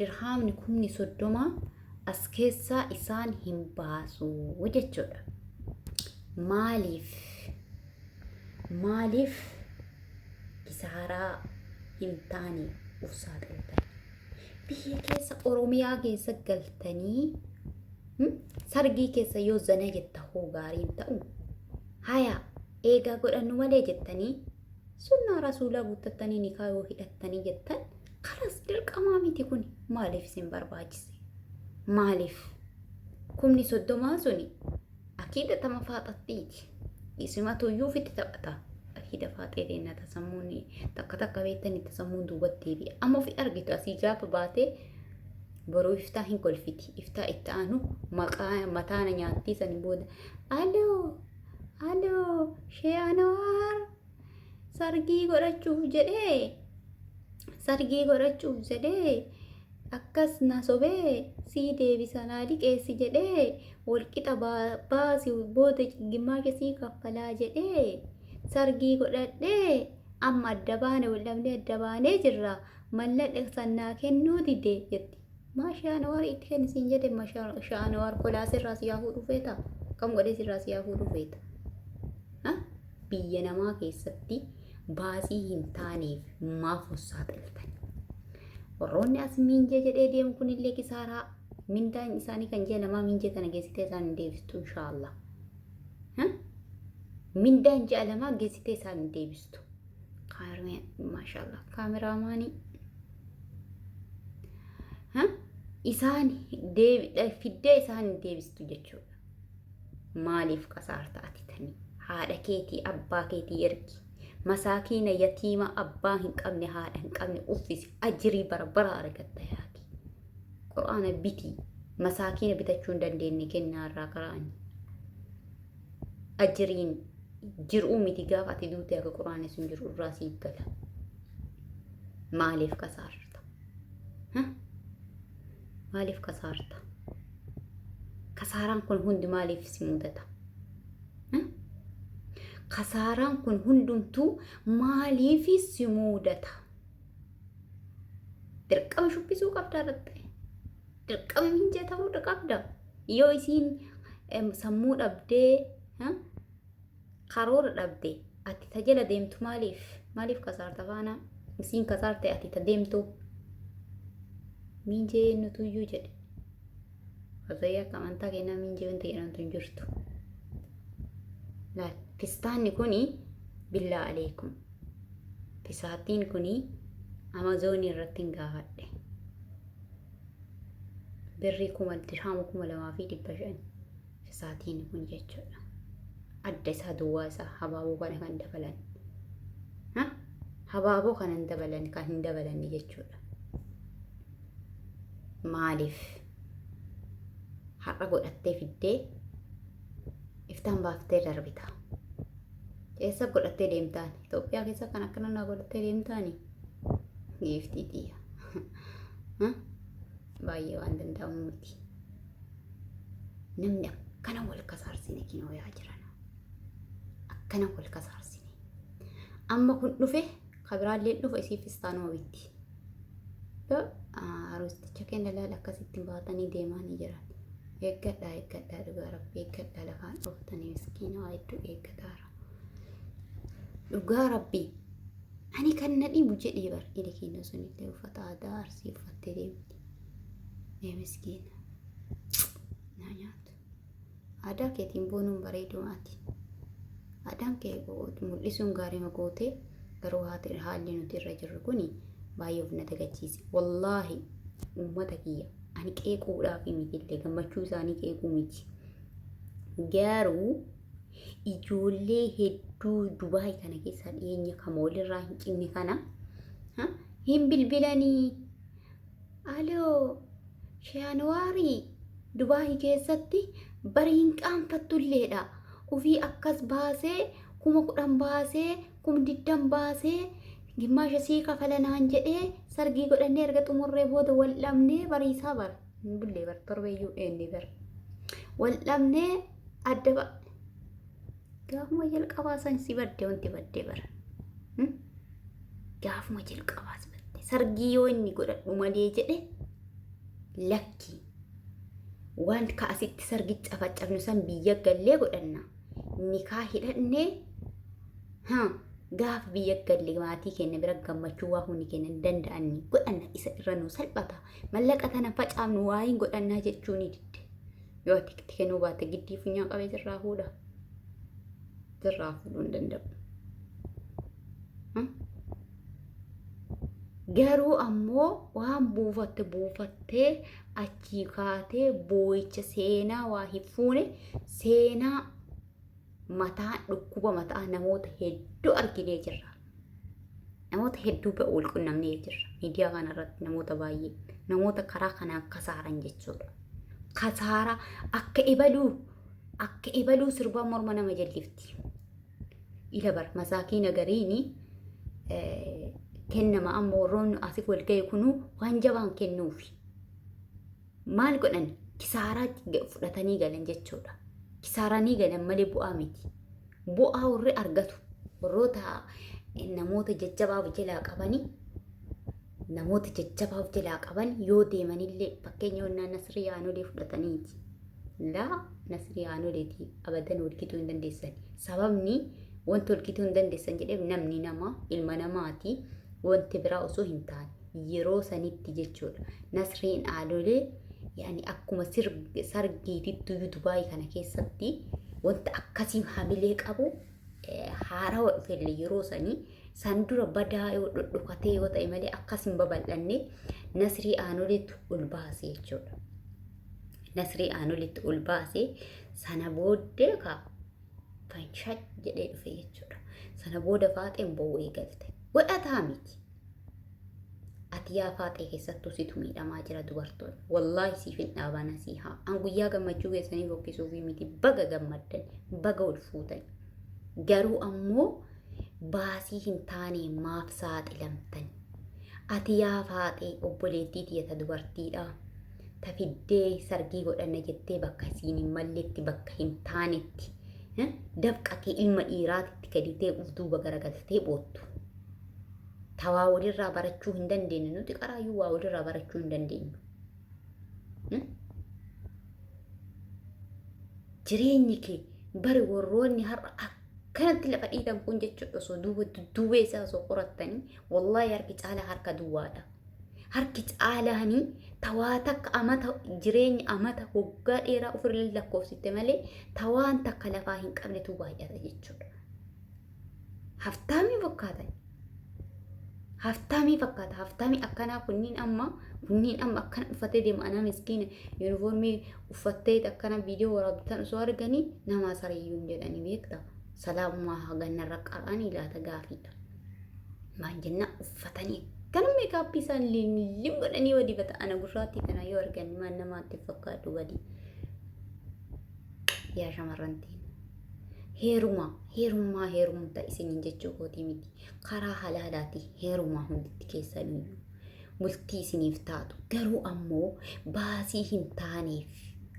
Dirhaamni 30,000 as keessaa isaan hin baasu jechuudha. Maaliif? Maaliif kisaaraa hin taane of saaxiltan? Biyya keessa Oromiyaa keessa galtanii sargii keessa yoo zana jetta hoo gaarii hin ta'u? Haya eegaa godhannu malee jettanii sunnaa rasuulaa guuttattanii nikaa yoo hidhattanii jettan kalas dirqamaa miti. Kun maaliif isin barbaachise? Maaliif 30,000 suni akiida tama faaxattiiti. Isimatu iyyuu ofitti taphata. Akiida faaxee deennata sammuun takka takka beektan itti sammuun duubatti deebi'a. Amma ofi argitu asii gaafa baatee boruu iftaa hin kolfiti. Iftaa itti aanu maqaa mataana nyaattii sanii booda aloo aloo shee Anwaar sargii godhachuuf jedhee sargii godhachuuf jedhee akkas na sobee sii deebisa naa liqeessi jedhee walqixa baasi booda gimmaasha sii kaffalaa jedhee sargii godhadhee amma adda baane, wal dhabnee adda baanee jirra, mallaqa san naa kennuu dide jetti. Maa shee Anwaar itti kenni siin jedhe? Ma shee Anwaar kolaa sirraa si yaa fuudhuu feeta? Kam godhee sirraa si yaa fuudhuu feeta? Biyya namaa keessatti baasii hin taaneef maaf of saaxiltan? Warroonni as miinjee jedhee deemu kunillee kisaaraa mindaan isaanii kan ji'a lamaa miinjee tana geessitee isaan hin deebistu inshaallah. Mindaan ji'a lamaa geessitee isaan hin deebistu. Maashaallah kaameraamaanii. Isaan fiddee isaan hin deebistu jechuudha. Maaliif kasaarta ati tanii? Haadha keetii abbaa keetii ergi. Masaakiina yatiima abbaa hin qabne haadha hin qabne uffisi, ajirii bara bara argatta yaaki. Qur'aana bitii, masaakiina bitachuu hin dandeenye kennaa irraa karaani. Ajiriin jiruu miti, gaafa ati duute akka qur'aanni sun jiru irraa siif gala. Maaliif kasaarta? Maaliif kasaarta? Kasaaraan kun hundi maaliif si mudata? Kasaaraan kun hundumtuu maaliif si mudata? Dirqama shubbisuu qabda irratti. Dirqama minjee ta'uu qabda. Yoo isiin sammuu dhabdee karoora dhabde ati ta jala deemtu maaliif? Maaliif kasaarta faana? Isiin kasaarte ati ta deemtu. Minjee eenyutu iyyuu jedhe. Wallahi akka amantaa keenyaa minjee wanti jedhamtu hin jirtu. Laal fistaanni kuni, billaa aleekum. Fisaattiin kuni Amazoonii irratti hin gaafadhe. Birrii kuma dirhaama 2,500 fisaatiin kun jechuudha. Adda isaa duwwaa isaa habaaboo kana kan dabalan. Habaaboo kana hin dabalan kan hin dabalanne jechuudha. Maaliif har'a godhattee fiddee iftaan baaftee darbita? Eessa godhattee deemtaan? Itoophiyaa keessa kan akkana naa godhattee deemtaani? Giiftii xiyya. Baay'ee waan danda'amu miti. Namni akkana wal kasaarsine kinoo yaa jiran. Akkana wal kasaarsine. Amma kun dhufe kabiraallee dhufa isiif istaanuma bitti. Aruusticha keenya laala akkasitti baatanii deemanii jiran. Eeggadhaa, eeggadhaa, dhugaa rabbi eeggadhaa, lafaan dhooftanii miskiina waa hedduu eeggataara. Dhugaa rabbi ani kan na dhibu jedhee bar ili keenya sunillee uffata aadaa Arsii uffattee deemti. Ee miskiina naa nyaatu. Aadaa keetiin boonuun bareedumaati. Aadaan kee mul'isuun gaarii gootee, garuu haalli nuti irra jirru kuni baay'ee of na dagachiise. Wallaahi uummata kiyya, ani qeequudhaaf mitillee, gammachuu isaanii qeequu miti. Garuu ijoollee hedduu Dubaay kana keessaa dhiyeenya kama walirraa hin cinne kana hin bilbilanii. Aloo Shee Anwaarii, Dubaay keessatti bari hin qaanfattulleedha. Ufii akkas baasee 10,000 baasee 20,000 baasee gimmaasha sii kafalanaan jedhee sargii godhannee erga xumurree booda wal dhabnee bariisaa bara. Hin bullee bar, torbeeyyuu eenni bar. Wal dhabnee adda ba. Gaafuma jalqabaa san si badde, wanti badde bara. Gaafuma jalqabaa si badde. Sargii yoo inni godhadhu malee jedhe Lakki waan ka asitti sargi cafacafnu san biyya gallee godhanna. Nikaa hidhannee haa gaafa biyya galle maatii keenya bira gammachuu waa hundi keenya hin danda'anni godhanna isa irra nu salphata. Mallaqa tana facaafnu waa hin godhannaa jechuu ni didde. Yoo ati itti kennuu baatte giddii funyaan qabee sirraa fuudha. Sirraa fuudhuu hin danda'u. Garuu ammoo waan buufatte buufattee achii kaatee boo'icha seenaa waa hin fuune seenaa mataa dhukkuba mataa namoota hedduu arginee jirra. Namoota hedduu ba'u wal qunnamnee jirra. Miidiyaa kanarratti namoota baay'ee namoota karaa kanaan kasaaran jechuudha. Kasaara akka ebaluu akka ebaluu sirbaa morma nama jallifti. Ila bar masaakiina gariini kennama amma warroonni asif wal ga'e kunuu waan jabaan kennuufi. Maal godhan kisaaraa fudhatanii galan jechuudha. Kisaaranii galan malee bu'aa miti. Bu'aa warri argatu warroota namoota jajjabaaf jalaa qabanii namoota jajjabaaf jalaa qaban yoo deemanillee fakkeenya onnaa Nasrii Aanolee fudhataniiti. Laa Nasrii Aanoleeti abadan walgituu hin dandeessan. Sababni wanti walgituu hin dandeessan jedheef namni nama ilma namaati wanti biraa osoo hin taane yeroo sanitti jechuudha. Nasriin Aanolee yaani akkuma sargiititti iyyuu Dubaay kana keessatti wanta akkasii hamilee qabu haarawa dhufellee yeroo sanii san dura badaa yoo dhodhokatee yoo ta'e malee akkas hin babal'anne Nasrii Aanoleetu ol baase jechuudha. Nasrii Aanoleetti ol baase sana booddee ka fanshaaj jedhee dhufe jechuudha. Sana booda faaxeen boo'uu eegalte. Godhataa miti. Ati yaa faaxee keessattuu situ miidhamaa jira dubartoonni. Wallaahi siif hin dhaabana sii haa. An guyyaa gammachuu keessanii fokkisuufii miti baga gammaddan baga ol fuutan. Garuu ammoo baasii hin taane maaf saaxilamtan? Ati yaa faaxee obboleettii tiyya ta dubartiidha. Ta fiddee sargii godhanna jettee bakka isiin hin malletti bakka hin taanetti dafqa kee ilma dhiiraatitti kennitee uf duuba garagaltee boottu. Ta waa walirraa barachuu hin dandeenye nuti qaraayyuu waa walirraa barachuu hin dandeenyu. Jireenyi kee bari warroonni har'a akkanatti lafa dhiitan kun jechuudha osoo duuba dudduubee isaa osoo qorattanii wallaahi harki caalaa harka duwwaadha. Harki caalaanii tawaa takka amata jireenya amata waggaa dheeraa ofirra lakkoofsitte malee tawaan takka lafaa hin qabnetu baay'ata jechuudha. Haftaamii fakkaatan. Haftaamii fakkaata. Haftaamii akkanaa kunniin amma kunniin amma akkana uffatee deema anaa miskiina yuunifoormii uffattee akkana viidiyoo waraabbitan osoo arganii namaa sareeyyuu hin jedhanii beekta. Salaamumaa hagannarra qara'anii laata gaafiidha. Maal jennaa uffatanii akkana meekaappii isaan lim godhanii yoo dibata ana gurraattii kana yoo argan maal namaatti fakkaatu badii. Yaa shamarran teenya. Heerumaa heerummaa heerumta isiniin jechuu kootii miti. Karaa halaalaati heerumaa hunditti keessaniyyuu. Bultii isiniif taatu garuu ammoo baasii hin taaneef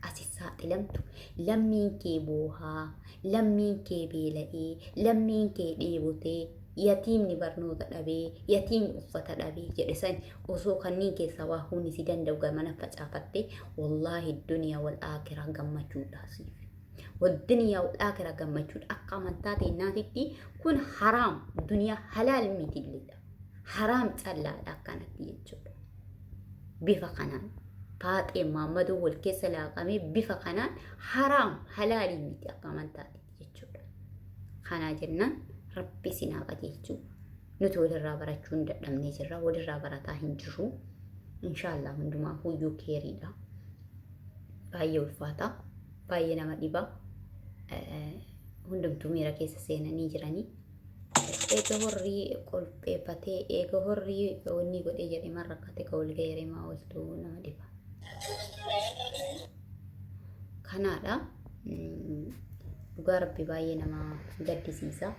asi saaxilamtu lammiin kee boohaa lammiin kee beela'ee lammiin kee dheebotee yatiimni barnoota dhabee yatiimni uffata dhabee jedhe san osoo kanneen keessaa waa hundi si danda'u gamana facaafatte wallaahi duniyaa wal aakiraa gammachuudha siif. Wadduniyaa wal aakiraa gammachuudha akka amantaa teennaatitti kun haraam duniyaa halaal mitiilleedha. Haraam callaadha akkanatti jechuudha. Bifa kanaan faaxee maammadoo wal keessa laaqamee bifa kanaan haraam halaalii miti akka amantaatitti jechuudha. Kanaa jennaan rabbi isin haa qajeelchu. Nuti walirraa barachuu hin dadhabnee jirra. Walirraa barataa hin jirru. Inshaallah hundumaa huyyuu keeriidha. Baay'ee ulfaata. Baay'ee nama dhiba. Hundumtuu miira keessa seenanii jiranii. Eega horrii qulqeeffatee eega horrii wanni godhee jedhee maal rakkate ka wal ga'ee maa ooltu nama dhiba. Kanaadha. Dhugaa rabbi baay'ee nama gaddisiisa.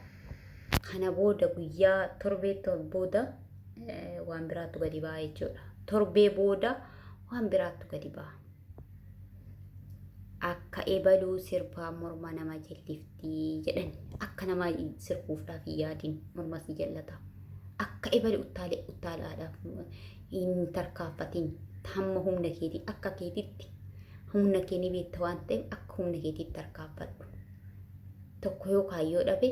Kana booda guyyaa torbee booda waan biraattu gadi ba'a jechuudha. Torbee booda waan biraattu gadi ba'a. Akka ebaluu sirbaa morma nama jallifti jedhan akka nama sirbuufdhaaf hin yaadin morma si jallata. Akka ebalu uttaalee uttaalaadhaaf hin tarkaanfatin. Hamma humna keetii akka keetitti humna kee ni beekta waan ta'eef akka humna keetiitti tarkaanfadhu. Tokko yoo kaayyoo dhabe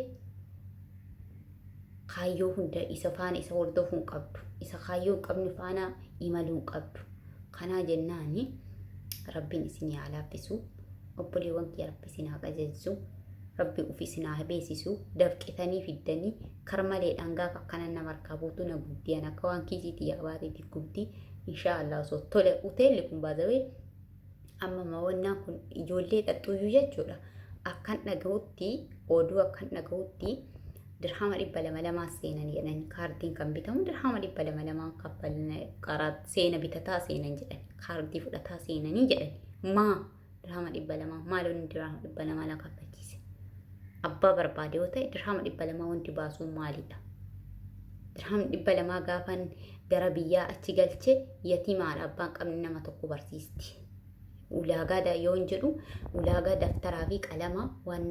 kaayyoo hunda isa faana isa hordofuu hin qabdu. Isa kaayyoo hin qabne faana imaluu hin qabdu. Kanaa jennaani Rabbiin isin haa laaffisu. Obboleewwan kiyya Rabbi isin haa qajeelchu. Rabbi ufi isin haa beesisu. Dafqitanii fiddanii kar maleedhaan gaafa akkana nama harkaa buutu na gubdi. An akka waan kiisii tiyyaa baateeti gubdi. Inshaa Allah osoo tole hoteelli kun baazawee amma mawannaan kun ijoollee xaxxuyyuu jechuudha. Akkan dhagahutti oduu akkan dhagahutti dirhama 200 lamaa seenan jedhan kaardiin kan bitamu dirhama 200 lamaan kaffalne karaa seena bitataa seenan jedhan kaardii fudhataa seenanii jedhan maa dirhama 200 maal inni dirhama 200 la kaffalchiise abbaa barbaade yoo ta'e dirhama 200 wanti baasuu maalidha dirhamni 200 gaafan gara biyyaa achi galche yatimaadha abbaan qabne nama tokko barsiisti. Ulaagaa yoon jedhu ulaagaa daftaraa fi qalama waan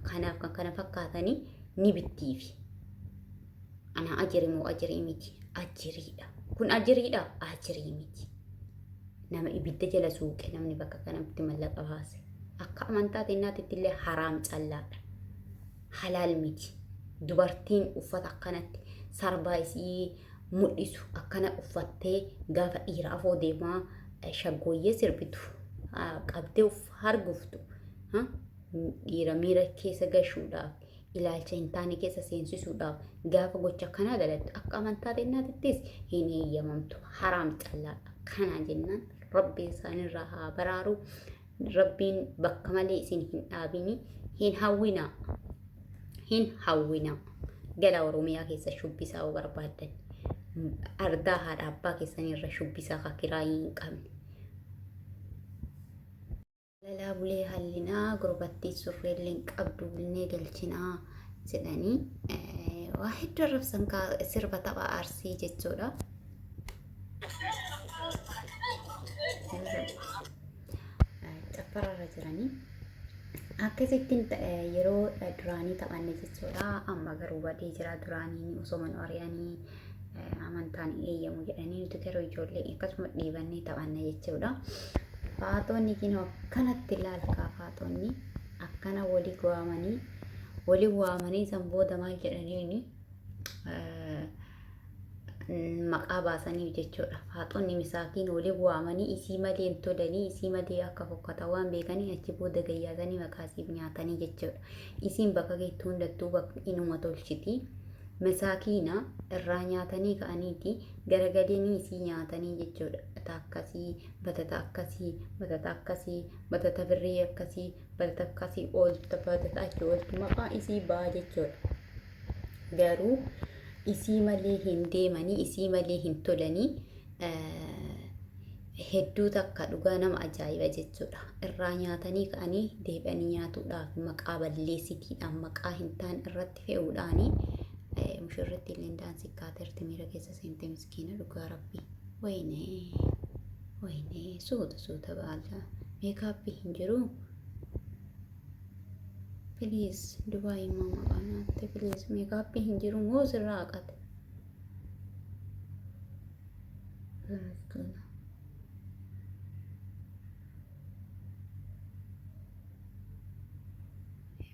kanaaf kan kana fakkaatanii ni bittiifi. Ana ajirii moo ajirii miti? Ajiriidha. Kun ajiriidha? Ajirii miti. Nama ibidda jala suuqe namni bakka kanatti mallaqa baase. Akka amantaa teennaatitti illee haraam callaadha. Halaal miti. Dubartiin uffata akkanatti sarbaa isii mul'isu akkana uffattee gaafa dhiira afoo deemaa shaggooyyee sirbitu qabdee of harguftu dhiira miira keessa gashuudhaaf ilaalcha hin taane keessa seensisuudhaaf gaafa gocha akkanaa daladdu akka amantaa teennaatittis hin heeyyamamtu haraam callaadha. Kana jennaan rabbi isaanirraa haa baraaru. Rabbiin bakka malee isin hin dhaabini hin hawwinaa hin hawwinaa gala Oromiyaa keessa shubbisaa yoo barbaaddan ardaa haadha abbaa keessanii irra shubbisaa ka kiraayii hin qabne. Lalaa bulee hallinaa gurbattii surreellee hin qabdu bulnee galchinaa jedhanii waa hedduu arrabsan sirba tapha arsii jechuudha. Caffararra jiranii. Akkasittiin yeroo duraanii taphanne jechuudha. Amma garuu badee jira duraanii osoo mana ari'anii amantaan eeyyamu jedhanii nuti garuu ijoollee akkasuma dhiibannee taphanne jechuudha. Faaxoonni kinoo akkanatti ilaalkaa faaxoonni akkana walii waamanii walii waamanii san booda maal jedhaniini maqaa baasaniif jechuudha. Faaxoonni misaakiin waliin waamanii isii malee hin tolanii isii malee akka fokkatan waan beekanii achi booda gayyaasanii maqaa isiif nyaatanii jechuudha. Isiin bakka geettu hundattuu bakka inuma tolchiti. Misaakiina irraa nyaatanii ka'aniiti garagalanii isii nyaatanii jechuudha. Ta akkasii, batata akkasii, batata akkasii, batata birrii akkasii, batata akkasii oolta, batata achi ooltu maqaa isii ba'a jechuudha. Garuu isii malee hin deemanii isii malee hin tolanii hedduu takka dhugaa nama ajaa'iba jechuudha. Irraa nyaatanii ka'anii deebi'anii nyaatuudhaaf maqaa balleessitiidhaan maqaa hin taane irratti fe'uudhaani mushurritti illee daansii kaateerti miira keessa seente miskiina dhugaa rabbi. Wayinee wayinee suuta suuta baala meekaappii hin jiru. Please Dubaay immoo maqaa nyaatte please meekaappii hin jiru moo sirraa haqate. Miskiina.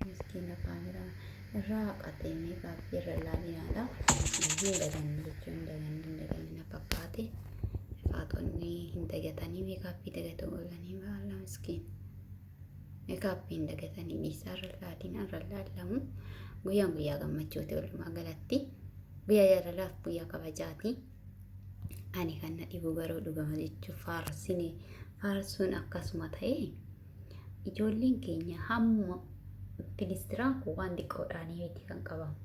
Miskiina kaameraa irraa haqate meekaappii irra ilaalinaadha. Hin daganne jechuun hin daganne hin daganne na fakkaate. Faaxonni hin dagatanii meekaappii dagatu oolanii baala miskiina. Meekaappii hin dagatanii dhiisaa irra laadina irra laallamu. Guyyaan guyyaa gammachuuti walumaa galatti. Guyyaa jaalalaaf guyyaa kabajaati. Ani kan na dhibu garuu dhugama jechuun faarsine faarsuun akkasuma ta'e ijoolleen keenya hamma filistiraan kun waan xiqqoodhaanii miti kan qabamu.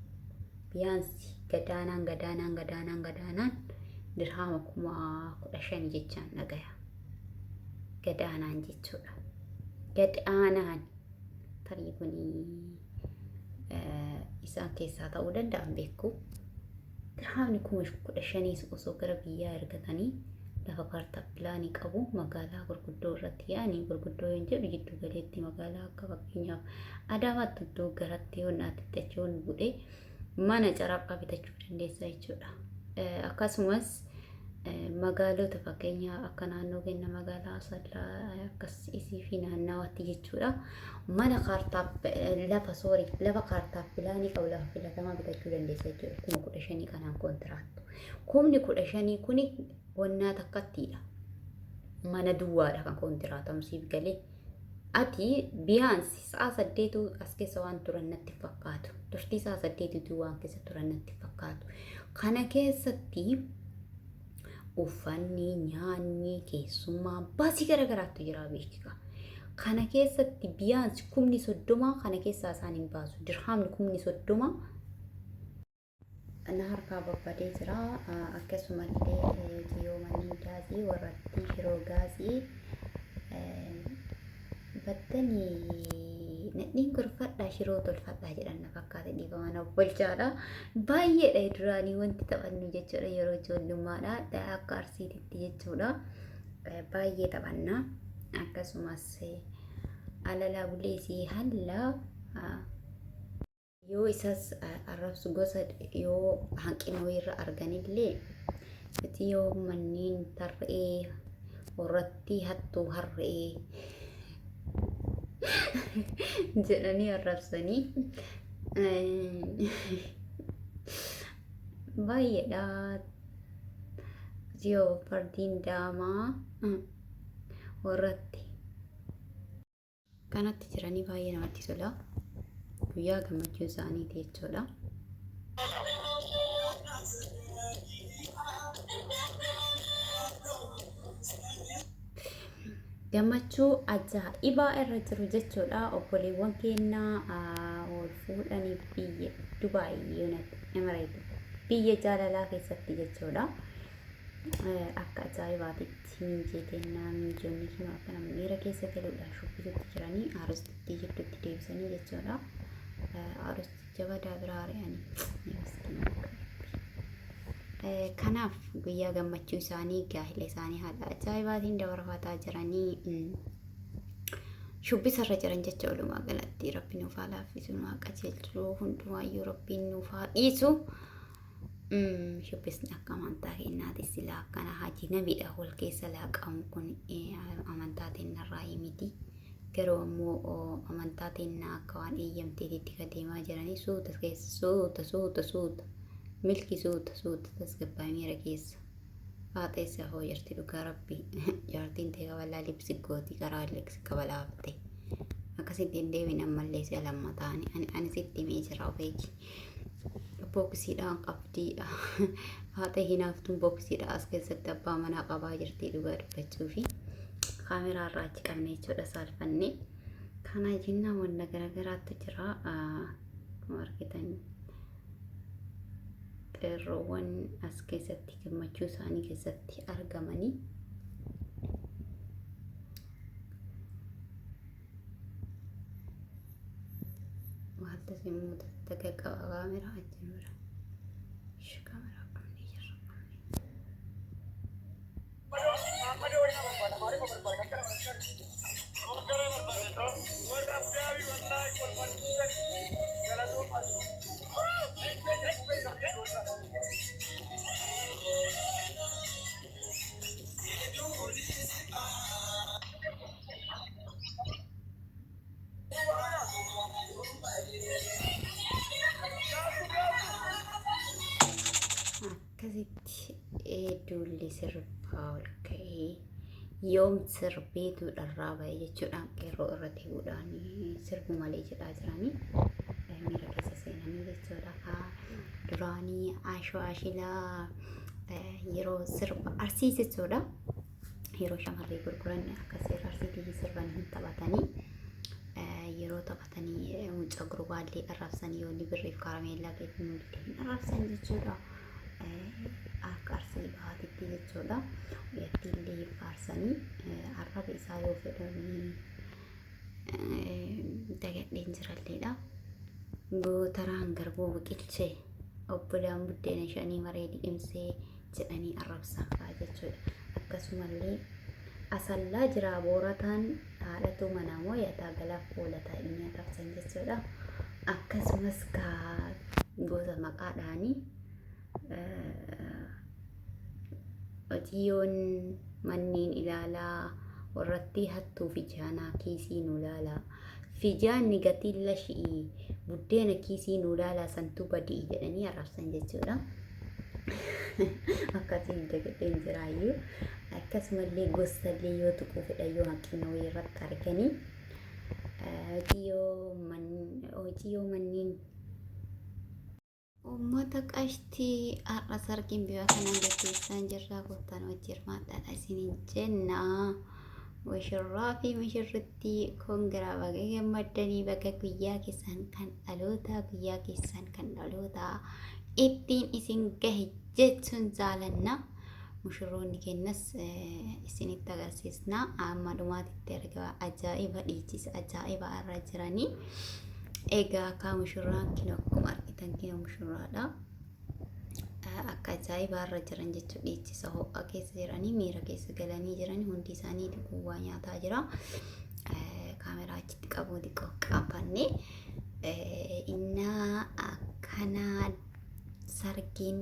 Biyaansi gadaanaan gadaanaan gadaanaan gadaanaan dirhaama 15,000 jechaan dhagaya. Gad aanaan jechuudha. Gad aanaan tarii kun isaan keessaa ta'uu danda'an beeku. Dirhaamni 15,000s osoo gara biyyaa ergatanii lafa kaartaa pilaanii qabu magaalaa gurguddoo irratti yaa'anii gurguddoo yoo jedhu jiddu galeetti magaalaa akka fakkeenyaaf Adaamaatti iddoo garatti yoo naatti achi bu'e mana caraqaa bitachuu dandeessa jechuudha. Akkasumas Magaalota fakkeenya akka naannoo keenya magaalaa Asallaa akkas isii fi naannawaatti jechuudha. Mana kaartaaf lafa soorii lafa kaartaaf pilaanii qabu lafa filatamaa bitachuu dandeessa jechuudha. 15,000 kanaan kontiraattu. 15,000 kuni wannaa takkattiidha. Mana duwwaadha kan kontiraatamu siif galee. Ati biyaansi sa'a saddeetu as keessa waan turan natti fakkaatu. Turtii sa'a saddeetitu waan keessa turan natti fakkaatu. Kana keessatti uffanni, nyaanni, keessummaa, baasii garaagaraatu jira beekika. Kana keessatti biyaansi 30,000 kana keessaa isaan hin baasu. Dirhaamni 30,000 na harkaa babbadee jira. Akkasumallee jiyoo manneen gaazii warratti shiroo gaazii battanii nadhiin gorfadhaa shiroo tolfadhaa jedhan na fakkaate dhiifama na bulchaadha. Baay'eedha duraanii wanti taphannu jechuudha yeroo ijoollummaadha akka arsiititti jechuudha. Baay'ee taphanna akkasumas alalaa buleesii hallaa Yoo isas arrabsu gosa yoo hanqina wayiirra arganillee ati yoo manneen tarree warratti hattuu harree jedhanii arrabsanii baay'eedha. Yoo fardiin daamaa warratti. Kanatti jiranii baay'ee namatti tola. Guyyaa gammachuu isaaniiti jechuudha. Gammachuu ajaa'ibaa irra jiru jechuudha. Obboleewwan keenya wal fuudhanii biyya Dubaay Yuunayitid Emireet biyya jaalalaa keessatti jechuudha. Akka ajaa'ibaatitti miinjee tennaa miinjonni kun akkana miira keessa galuudhaan shubbisutti jiranii aarostittii jidduutti deebisanii jechuudha. Aarosticha badaa biraa ari'anii miskiina akka rabbi. Kanaaf guyyaa gammachuu isaanii gaa'ela isaanii haala ajaa'ibaatiin dabarfataa jiranii shubbisarra jiran jecha walumaa galatti rabbi nuuf haa laaffisu nu haa qajeelchu hundumaayyuu rabbiin nuuf haa dhiisu. Shubbisni akka amantaa keenyaati silaa akkana haji nabidha wal keessa laaqamu kun amantaa teennarraa miti. Garuu ammoo amantaa teennaa akka waan eeyyamteetitti ka deemaa jiranii suuta keessa suuta suuta suuta milki suuta suuta tasgabbaa'ee miira keessa. Faaxeessa hoo jirti dhugaa rabbi jaartiin ta'e kabalaa libsi gooti karaa libsi kabalaa haftee. Akkasitti hin deebiin ammallee si'a lammataa ani sitti himee jira obeeki. Booksiidhaan qabdi. Haadha hinaaftuun booksiidha as keessatti abbaa manaa qabaa jirti dhugaa dubbachuu fi kaameraa irraa achi qabne jechuudha saalfanne. Kana jennaan wanta garagaraatu jira. Akkuma argitan qeerroowwan as keessatti gammachuu isaanii keessatti argamanii. Maaltu si mudate qaqqaba kaameraa achi bira. Ishi kaameraa qabnee jirra. Akkasitti duulli sirbaa ol ka'ee yoom sirbeetu dharraa ba'e jechuudhaan qeerroo irra ta'uudhaan sirbu malee jedhaa jiranii miira keessa seenanii jechuudha. Duraanii ashoo ashilaa yeroo sirba arsii jechuudha. Yeroo shamarree gurguran akka seera arsiitii sirban hin taphatanii yeroo taphatanii mucaa gurbaallee arrabsanii yoo inni birriif kaarameellaa kennu dide hin arrabsan jechuudha. Akka arsii bahaatitti jechuudha. Uyattiillee hin faarsanii arraba isaa yoo fedhanii dagadheen jiralleedha. Gootaraan garbuu biqilchee obbolaan buddeena shanii maree liqimsee jedhanii arrabsan fa'a jechuudha. Akkasumallee asallaa jiraa boorataan haadhatu manaa mooyataa galaaf oolataa inni arrabsan jechuudha. Akkasumas kaa gosa maqaadhaanii Qotiyyoon manneen ilaalaa warrattii hattuu fijaanaa kiisii nu laalaa. Fijaanni gatiin lashi'ii buddeena kiisii nu laalaa santuu badi'i jedhanii arrabsan jechuudha. Akkasiin dagadheen jiraayyuu. Akkasumallee gosallee yoo tuquu fedhan yoo hanqina wayii irratti arganii hojii yoo manneen Uummata qashtii har'a sargiin bifa kanaan gaggeessaa jirra. Kottaan hojii hirmaadhaadha isiniin jenna. Mushurraa fi mushurrittii kongiraa baga gammaddanii baga guyyaa keessan kan dhalootaa guyyaa keessan kan dhalootaa ittiin isin gahe jechuun jaalanna. Mushurroonni kennas isinitti agarsiisna. Amma dhumaatitti argaa ajaa'iba dhiichisa ajaa'iba irra jiranii. Egaa akka mushurraan kino akkuma argitan kino mushurraadha. Akka ajaa'ibaa irra jiran jechuun dhiichisa ho'a keessa jiranii miira keessa galanii jiran hundi isaanii duwwaa nyaataa jira. Kaameraa achitti qabuu xiqqoo qabanne. Innaa akkana sargiin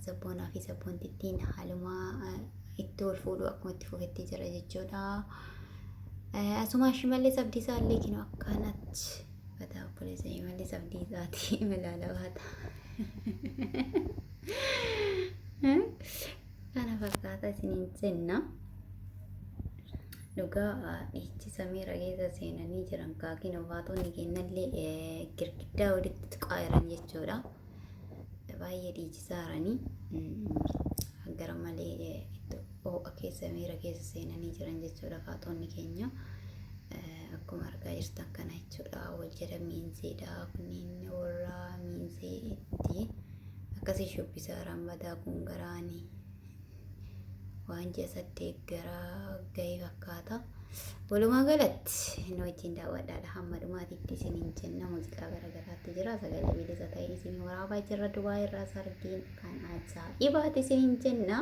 sabboonaa fi sabboontittiin haaluma itti wal fuudhuu akkuma itti fufetti jira jechuudha. Asuma Shimallis Abdiisaa illee kinoo akkanatti badaa obboleessa Shimallis Abdiisaati ilaala baata. Kana fakkaata isiniin jenna. Dhugaa dhiichisa miira keessa seenanii jiran kaakiin ofaatonni kennallee girgiddaa walitti tuqaa jiran jechuudha. Baay'ee dhiichisaa jiranii gara malee itti ho'a keessa miira keessa seenanii jiran jechuudha faaxoonni keenya. Akkuma argaa jirtan kana jechuudha wal jala miinzeedha kunniin warra miinzee itti akkasii shubbisaa jiran badaa kun garaanii. Waan ji'a 8 gara gahee fakkaata. Walumaa galatti nu wajjin daawwadhaadha hamma dhumaatitti isiniin jenna muuziqaa garaagaraatti jira sagalee bilisa ta'e isin waraabaa jirra Dubaay irraa sargiin kan ajaa'ibaati isiniin jenna.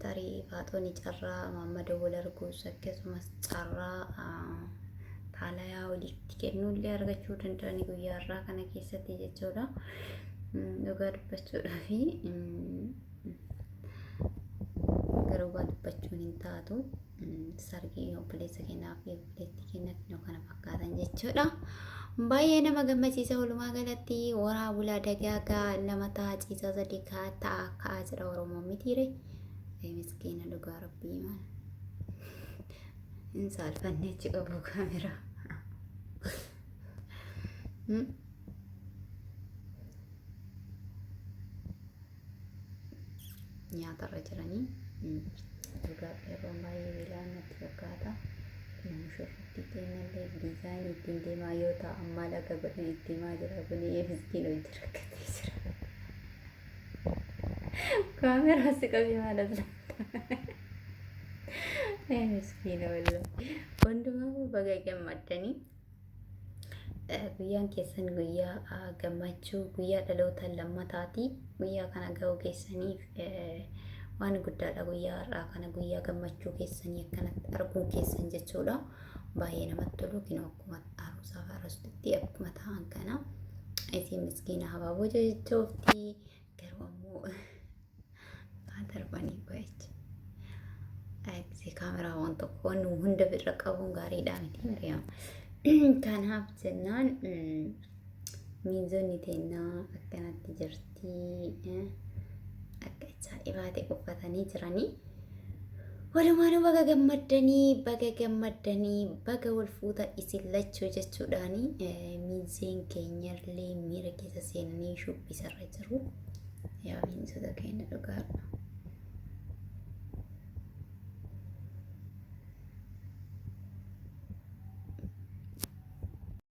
Tarii faaxooni carraa Maammadoo wal arguus akkasumas carraa xaalayaa walitti kennuullee argachuu danda'ani guyyaa har'aa kana keessatti jechuudha. Dhugaa dubbachuudhaaf garuu waa dubbachuun hin taatu. Sargii obboleessa keenyaa fi obboleettii keenya kinoo kana fakkaatan jechuudha. Baay'ee nama gammachiisa walumaa galatti waraa bulaa dagaagaa lama ta'a ciisaa sadii ka'a ta'a ka'a jedha Oromoon mitiire. Miskiina dhugaa rabbii maal. Hin saalfanne achi qabu kaameraa. Nyaatarra jiranii dhugaa yeroo baay'ee beela'an natti fakkaata. Mushurratti kennallee diizaayinii ittiin deemaa yoo ta'an maal akka godhan itti himaa jira kun miskiin hojii rakkatee jira. Kaameraa si qabee maal as Miskiina wallahi. Hundumaa baga gammaddanii. Guyyaan keessan guyyaa gammachuu guyyaa dhaloota lammataati. Guyyaa kana ga'uu keessaniif waan guddaadha. Guyyaa har'aa kana guyyaa gammachuu keessanii akkanatti arguun keessan jechuudha. Baay'ee namatti tolu. Kinoo akkuma aruusaaf aruustitti akkuma ta'an kana isiin miskiina habaaboo jechoofti. Garuu ammoo haa darbanii qo'achi. Gisee kaameraa waan tokko waan hunda bira qabuun gaariidha miti Miriyaam. Kanaaf jennaan miinzonni teennaa akkanatti jirti. Akka ajaa'ibaa ta'e uffatanii jiranii. Walumaanuu baga gammaddanii baga gammaddanii baga wal fuuta isin lachuu jechuudhaani miinzeen keenyallee miira keessa seenanii shubbisarra jiru. Yaa miinzota keenya dhugaadha.